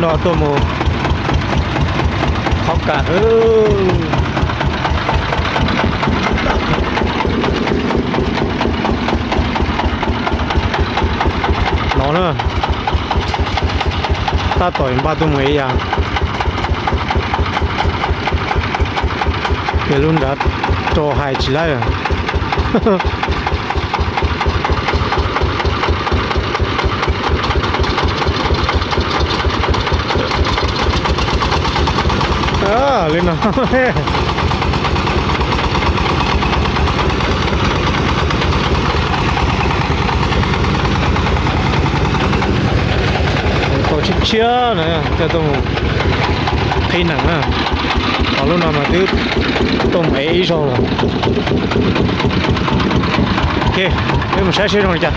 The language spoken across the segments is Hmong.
No tuaj mus qhov kam no na, tab tom npaj tuaj mus ev yas. Ces lub nrad rau hais tsis laib. Li no. Tau tshiab tshiab na, coj tuaj mus qhib nees na. Ho lub no mas twb tuaj mus ev ib zaug lawm. Ok, peb mus saib seb zoo li cas.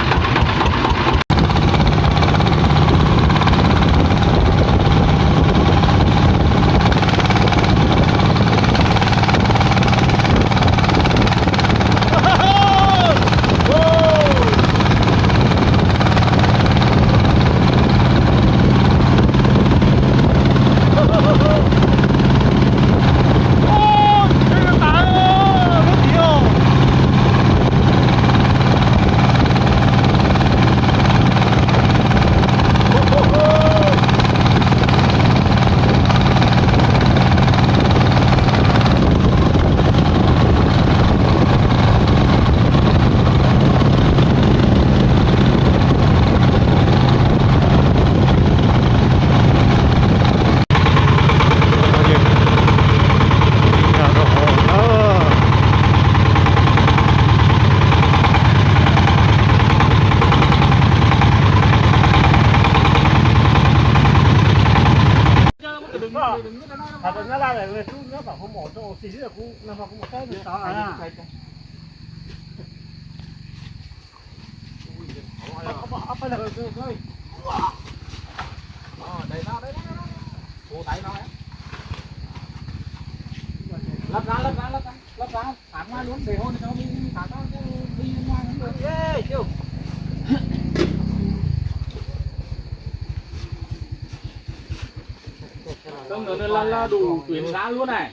Tam sim no laj laj dus tuyến xã luôn này.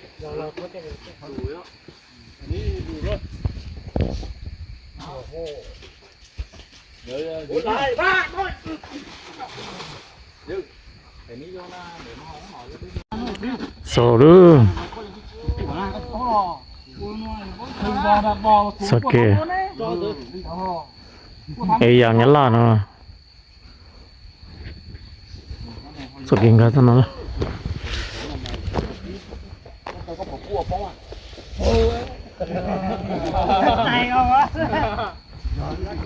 Txaus lawm. Txoj kev ev yas Nyab Laj no. Txoj kev nkag txog no.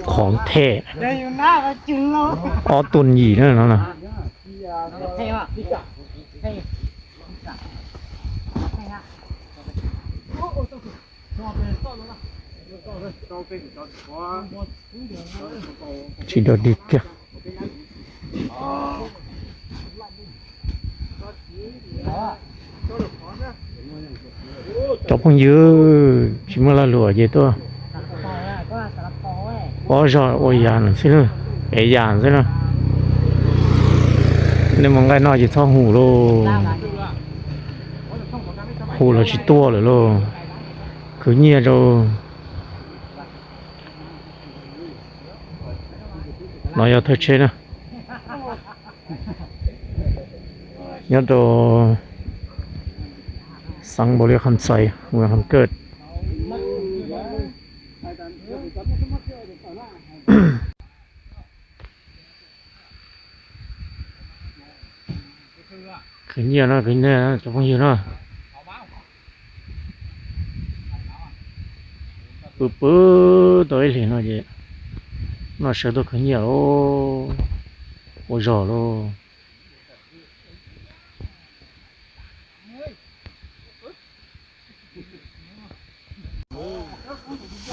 Qhov them ob tuần nghỉ na no na. Tsis dog dig kiag. Cov phooj ywg, tsis muaj lag luam ces tuaj ob zog ua yas xwb, ev yas xwb na. Nej mus nqaij noj ces txhob hu lauj, hu los tsis tuaj lawm lauj. Khwv nyiaj rau. No yog thawj tsheb na. Nyob rau xeev Npaus Lis Kham Xais, Npaus Lis Kham Kawj. Khwv nyiaj no, khwv nyiaj cov phooj ywg no. Pw pw tau ib hlis no ces noj sawv tuaj khwv nyiaj lauj, ua zog lauj.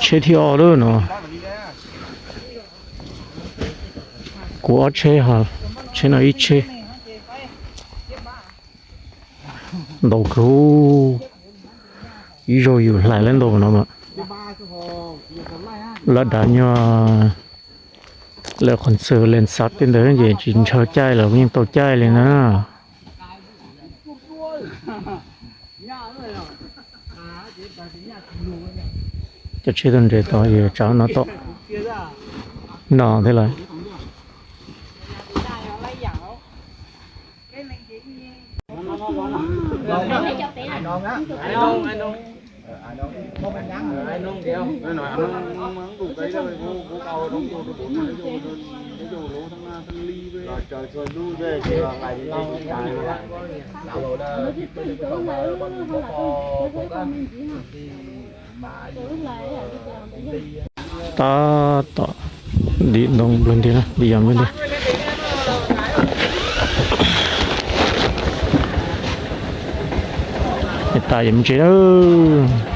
Tsheb thib ob lawm no. Kuv ob tsheb, tsheb no ib tsheb. Ntau kawg, ib zaug yus hlais lawm ntau no mas. Lawv dav nyuag lawv qhov ntxwg lees xav tej ntawd ces tsis ntshaw caij los yeej tau caij li na. Cov tsheb tuaj nres tod es tsam no tom no thiab lawm. Tab tom dim ntoo nplawg ntiag, dim yam nplawg ntiag. Es tas yam me ntsis lawm.